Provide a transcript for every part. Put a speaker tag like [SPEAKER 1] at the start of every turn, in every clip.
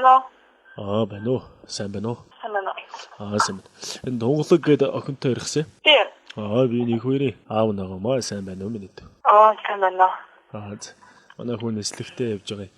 [SPEAKER 1] Байна уу?
[SPEAKER 2] Аа, байна уу? Сайн байна уу?
[SPEAKER 1] Сайн байна уу?
[SPEAKER 2] Аа, сайн байна. Энэ Тунгалаг гээд охинтой ирсэн.
[SPEAKER 1] Тий.
[SPEAKER 2] Аа, би нэг хоёрын аав нэг маа, сайн байна уу, миний дүү?
[SPEAKER 1] Аа, сайн байна уу?
[SPEAKER 2] Аа, за. Манай хүү нислэгтэй явж байгаа юм.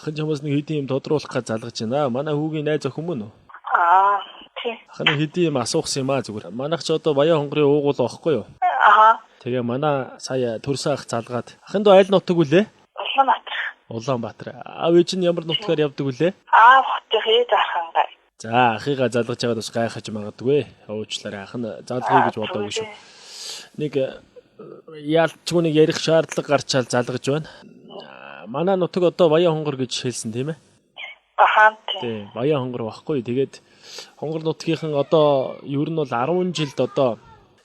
[SPEAKER 2] Ахын чамаас нэг хэдийн юм тодруулах гэж залгаж байна. Манай хүүгийн найз охин мөн үү?
[SPEAKER 1] Аа, тий.
[SPEAKER 2] Ахын хэдийн юм асуух юм аа зүгээр. Манайх ч одоо Баян хонгорын уугуул байхгүй юу?
[SPEAKER 1] Аха.
[SPEAKER 2] Тэгээ манай сая төрсөн ах залгаад. Ахын дүү аль нутаг үлээ?
[SPEAKER 1] Улаанбаатар.
[SPEAKER 2] Улаанбаатар. Аав ээж нь ямар нутгаар явдаг үлээ?
[SPEAKER 1] Аав хотын ээж архангай.
[SPEAKER 2] За, ахыгаа залгаж байгаад бас гайхаж магадгүй. Уучлаарай, ах нь залгая гэж бодоогүй шүү. Нэг яалтчгүй нэг ярих шаардлага гарчаал залгаж байна. Манай нутаг одоо Баян хонгор гэж хэлсэн, тийм ээ?
[SPEAKER 1] Аха, тий.
[SPEAKER 2] Тий, Баян хонгор багхгүй. Тэгээд хонгор нутгийнхан одоо ер нь бол 10 жилд одоо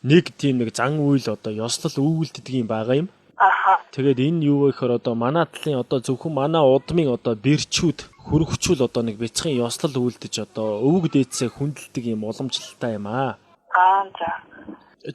[SPEAKER 2] нэг тийм нэг зан үйл одоо ёслол өгүүлдэг юм байгаа юм.
[SPEAKER 1] Аха.
[SPEAKER 2] Тэгээд энэ юу вэ гэхээр одоо манай талын одоо зөвхөн манай удмын одоо бэрчүүд хөрөгчүүл одоо нэг бяцхан ёслол үйлдэж одоо өвөг дээдсээ хүндэлдэг юм уламжлалтай юм аа.
[SPEAKER 1] Аа, за.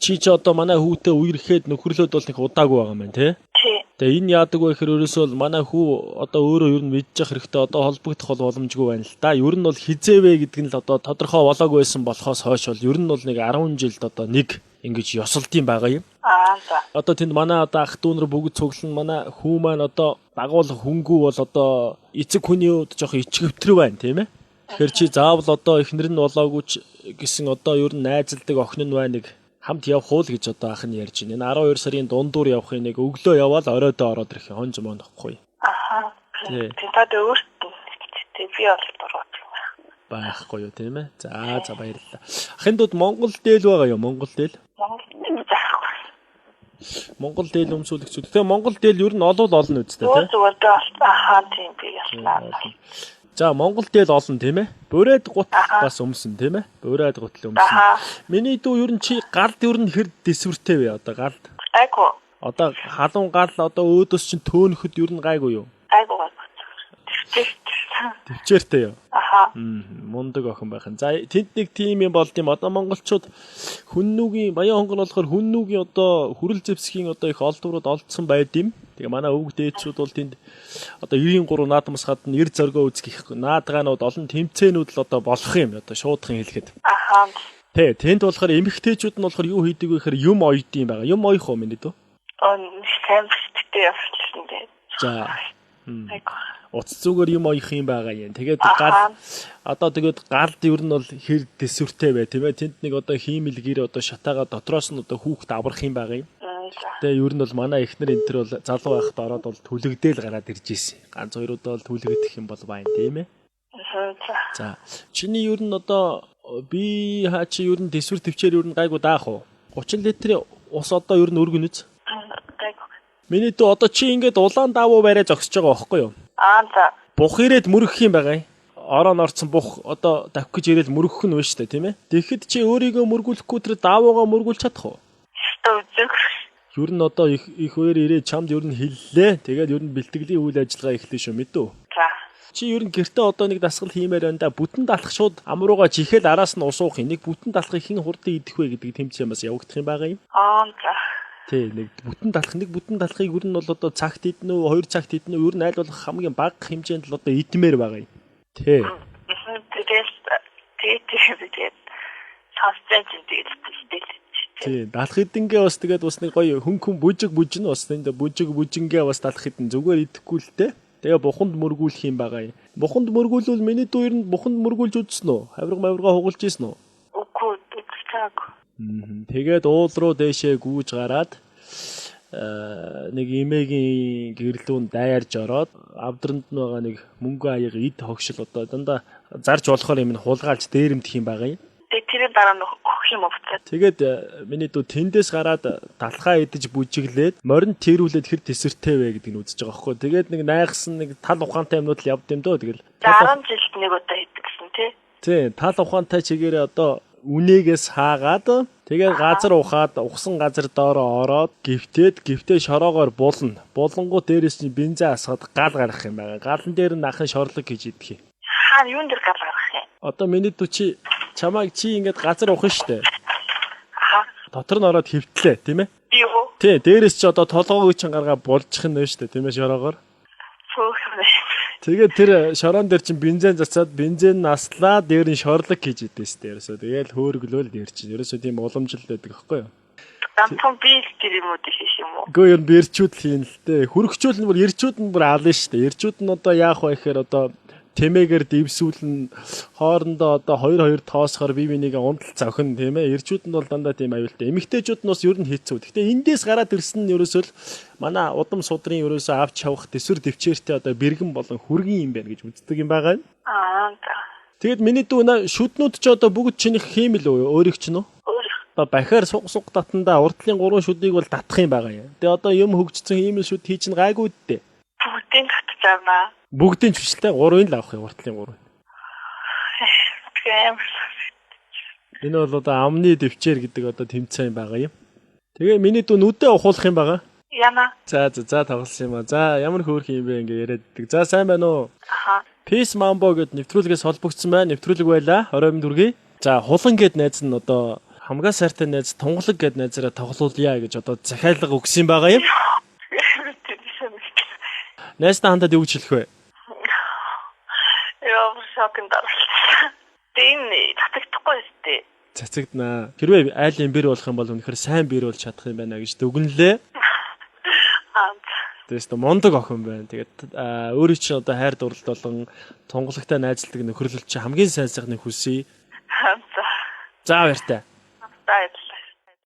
[SPEAKER 2] Чи ч одоо манай хүүтэй үерхэд нөхөрлөөд бол нэг удаагүй байгаа юм байна, тий?
[SPEAKER 1] Тий.
[SPEAKER 2] Тэгээ энэ яадаг вэ гэхээр ерөөсөө бол манай хүү одоо өөрөө ер нь мэдчих хэрэгтэй, одоо холбогдох бол боломжгүй байна л да. Ер нь бол хизээвэ гэдэг нь л одоо тодорхой болоогүй байсан болохоос хойш бол ер нь бол нэг 10 жилд одоо нэг ингэж ёсолдсон байгаа юм.
[SPEAKER 1] Аа, за.
[SPEAKER 2] Одоо тэнд манай одоо ах дүү нар бүгд цуглана, манай хүү маань одоо дагуулах хөнгүү бол одоо эцэг хүний хувьд жоох ичгэвтер байна, тийм ээ. Тэгэхээр чи заавал одоо эхнэр нь болоогүй ч гэсэн одоо ер нь найзалдаг охин нь байна, нэг хамт явах уу л гэж одоо ах нь ярьж байна. Энэ 12 сарын дундуур явахын нэг өглөө яваал оройдоо ороод ирэх юм. Хонж монохгүй
[SPEAKER 1] Аха.
[SPEAKER 2] Тий.
[SPEAKER 1] Тий, та өөрт нь тий, би бол дургуй байх.
[SPEAKER 2] Байхгүй юу, тийм ээ. За, за, баярлалаа. Ахын дүүд Монгол дээл байгаа юу? Монгол дээл.
[SPEAKER 1] Монгол заахгүй.
[SPEAKER 2] Монгол дээл өмсүүлэгч. Тэгээ Монгол дээл ер нь олвол олно үстэй,
[SPEAKER 1] Өөр
[SPEAKER 2] тийм.
[SPEAKER 1] зүгээр би бол аха, тийм, би ялнаа.
[SPEAKER 2] За, Монгол дээл олон, тийм ээ. Бүрээд гутал
[SPEAKER 1] Аха.
[SPEAKER 2] бас өмсөн, тийм ээ. Бүрээд гутал өмсөн.
[SPEAKER 1] Аха.
[SPEAKER 2] Миний дүү, ер нь чи галд ер нь хэр дэсвэртэй вэ одоо галд?
[SPEAKER 1] Айгу.
[SPEAKER 2] Одоо халуун гал одоо өөдөөс чинь төөнөхөд ер нь гайгүй юу?
[SPEAKER 1] Айгу. Тий.
[SPEAKER 2] Төвчээртэй юу?
[SPEAKER 1] Аха.
[SPEAKER 2] Мундаг охин байх нь. За, тэнд нэг тим юм болд юм. Одоо монголчууд хүннүүгийн Баян хонгор болохоор хүннүүгийн одоо хүрэл зэвсгийн одоо их олдврууд олдсон байд юм. Тэгээ манай өвөг дээдсүүд бол тэнд одоо 93 наадмаас гадна 90 зоргоо үзэх их наадгаанууд олон тэмцээнүүд л одоо болох юм. Одоо шуудхан хэлэхэд.
[SPEAKER 1] Аха.
[SPEAKER 2] Тэ, тэнд болохоор эмэгтэйчүүд нь болохоор юу хийдэг вэ гэхээр юм ойд юм байгаа. Юм ойх уу, миний дүү?
[SPEAKER 1] Он сайн биштэй явчихсан дээ.
[SPEAKER 2] За.
[SPEAKER 1] Айгу.
[SPEAKER 2] Уц зүгээр юм оёх юм байгаа юм. Тэгээд
[SPEAKER 1] Аха.
[SPEAKER 2] гал одоо тэгээд галд ер нь бол хэр дэсвэртэй бай, тийм ээ. Тэнд нэг одоо хиймэл гэр одоо шатаага дотроос нь одоо хүүхд аврах юм байгаа юм.
[SPEAKER 1] За.
[SPEAKER 2] Тэгээ ер нь бол манай эхнэр энэ төр бол залуу байхад ороод бол түлэгдээл гараад ирж исэн. Ганц хоёр удаа бол түлэгдэх юм бол байна, тийм ээ.
[SPEAKER 1] За.
[SPEAKER 2] За, чиний ер нь одоо би хаа чи ер нь дэсвэр төвчээр ер нь гайгүй даах уу? 30 литрийн ус одоо ер нь өргөнө үз.
[SPEAKER 1] Гайгүй.
[SPEAKER 2] Миний дүү, одоо чи ингээд улаан давуу барай зогсож байгаа байхгүй юу?
[SPEAKER 1] Аа, за.
[SPEAKER 2] Бух ирээд мөрөх юм байгаа юм. Орон орцсон бух одоо давх гэж ирээл мөрөх нь байна шүү дээ, тийм ээ. Тэгэхэд чи өөрийгөө мөргүүлэхгүй тэр давуугаа мөргүүлж чадах уу?
[SPEAKER 1] Өстө үзэг.
[SPEAKER 2] Ер нь одоо их их өөр ирээд чамд ер нь хэллээ. Тэгээд ер нь бэлтгэлийн үйл ажиллагаа эхлэв шүү, мэдүү.
[SPEAKER 1] За.
[SPEAKER 2] Чи ер нь гэртээ одоо нэг дасгал хиймээр байна да. Бүтэн далах шууд амрууга чихэл араас нь ус уух юм. Нэг бүтэн далахыг хэн хурдан идэх вэ гэдэг тэмцээн бас явагдах юм байгаа юм.
[SPEAKER 1] Аа, за.
[SPEAKER 2] Тий, нэг бүтэн далах, нэг бүтэн далахыг ер нь бол одоо цагт идэнэ үү, 2 цагт идэнэ үү, ер нь аль болох хамгийн бага хэмжээнд л одоо идмээр байгаа юм. Тий.
[SPEAKER 1] Тэгэл тэгээд сонссон чинь тэгэл тэгэл.
[SPEAKER 2] Тий, далах идэнгээ бас тэгээд бас нэг гоё хөнгөн бүжиг бүжин бас энд бүжиг бүжингээ бас далах идэн зүгээр идэхгүй л те. Тэгээ буханд мөргүүлэх юм байгаа юм. Буханд мөргүүлвэл миний дүү ер нь буханд мөргүүлж үзсэн үү? Хавирга мавирга хугалж ийсэн үү?
[SPEAKER 1] Үгүй, үзчихаагүй.
[SPEAKER 2] Тэгээд уул руу дээшээ гүүж гараад нэг эмээгийн гэрлүүн дайрж ороод авдранд нь байгаа нэг мөнгө аяга эд хогшил одоо дандаа зарж болохоор юм нь хулгайлж дээрэмдэх юм байгаа юм.
[SPEAKER 1] Тэгээд тэрийн дараа нөх юм уу буцаад.
[SPEAKER 2] Тэгээд миний дүү тэндээс гараад далхаа идэж бүжиглээд морин тэрүүлээд хэр тэсвэртэй вэ гэдгийг нь үзэж байгаа байхгүй. Тэгээд нэг найгсан нэг тал ухаантай юмнууд л явд юм дөө. Тэгэл
[SPEAKER 1] 10 жилд нэг удаа хийдэг гэсэн, тий.
[SPEAKER 2] Тий, тал ухаантай чигээрээ одоо үнээгээс хаагаад тэгээд газар ухаад ухсан газар доороо ороод гівтээд гівтээ шороогоор булна. Булангуу дээрээс нь бензин асгаад гал гаргах юм байгаа. Галан дээр нь ахын шорлог гэж идэх юм.
[SPEAKER 1] Хаана юун дээр гал гаргах юм?
[SPEAKER 2] Одоо миний дүү, чи чамайг чи ингээд газар ухна штэ.
[SPEAKER 1] Аха.
[SPEAKER 2] Дотор нь ороод хөвтлээ, тийм ээ?
[SPEAKER 1] Би юу?
[SPEAKER 2] Тий, дээрээс чи одоо толгоог чинь гаргаа булчих нь штэ, тийм ээ, шороогоор.
[SPEAKER 1] Хөөх юм.
[SPEAKER 2] Тэгээд тэр шорон дээр чинь бензин цацаад бензин нь аслаа дээр нь шорлог хийж идээс дээ. Ерөөсөө тэгэл хөөргөлөөл дээр чинь. Ерөөсөө тийм уламжлал байдаг аахгүй юу?
[SPEAKER 1] Ганцхан би л тэр юмудыг хийх юм уу?
[SPEAKER 2] Үгүй ер нь бэрчүүд л хийн л дээ. Хөргөчүүл нь бүр эрчүүд нь бүр аална шүү дээ. Эрчүүд нь одоо яах вэ гэхээр одоо тэмээгээр дэвсүүлэн хоорондоо одоо 2 2 тоосохоор бие биенийг унтал зохин тийм ээ. Эрчүүд нь бол дандаа тийм аюултай. Эмэгтэйчүүд нь бас ер нь хэцүү. Гэхдээ эндээс гараад ирсэн нь ерөөсөө л манай удам судрын ерөөсөө авч явах төсвөр төвчээртэй одоо бэргэн болон хүргэн юм байна гэж үздэг юм байгаа юм.
[SPEAKER 1] Аа за.
[SPEAKER 2] Тэгэд миний дүү нэ шүднүүд ч одоо бүгд чинийх хиймэл үү? Өөрийг чинь үү?
[SPEAKER 1] Өөр
[SPEAKER 2] Одоо бахиар суг суг татандаа урдлын гурван шүдийг бол татах юм байгаа юм. Тэгээ одоо юм хөгжсөн хиймэл шүд хий чинь гайгүй дээ.
[SPEAKER 1] бүгдийг татчихна.
[SPEAKER 2] Бүгдийн ч биш л те гурвын л авах юм урдлын гурвын.
[SPEAKER 1] Тэгээ амар
[SPEAKER 2] Энэ бол одоо амны дэвчээр гэдэг одоо тэмцээн байгаа юм. Тэгээ миний дүү нүдээ ухуулах юм байгаа.
[SPEAKER 1] Яна.
[SPEAKER 2] За за за тоглосон юм а. За ямар хөөрхөн юм бэ ингээ яриад идэг. За сайн байна уу?
[SPEAKER 1] Аха.
[SPEAKER 2] Peace Mambo гэд нэвтрүүлгээс холбогдсон байна. Нэвтрүүлэг байла. 20 минут хүргэе. За хулан гэд найз нь одоо хамгаа сайртай найз тунгалаг гэд найзаараа тоглуулъя гэж одоо захиалга өгсөн байгаа юм.
[SPEAKER 1] Амар тийм
[SPEAKER 2] Найстаа хандаад юу гэж хэлэх вэ?
[SPEAKER 1] Яа, шокнд орлоо. Тэгээ энэ татагдахгүй өстэй.
[SPEAKER 2] Цацагднаа. Хэрвээ айлын бэр болох юм бол үнэхээр сайн бэр болж чадах юм байна гэж дүгнэлээ.
[SPEAKER 1] Аа.
[SPEAKER 2] Тэгээс тэ мундаг охин байна. Тэгээд өөрийн чинь одоо хайр дурлал болон тунгалагтай найзалдаг нөхөрлөл чинь хамгийн сайн сайхныг хүсье.
[SPEAKER 1] Аа. За.
[SPEAKER 2] За баяртай.
[SPEAKER 1] Баярлалаа.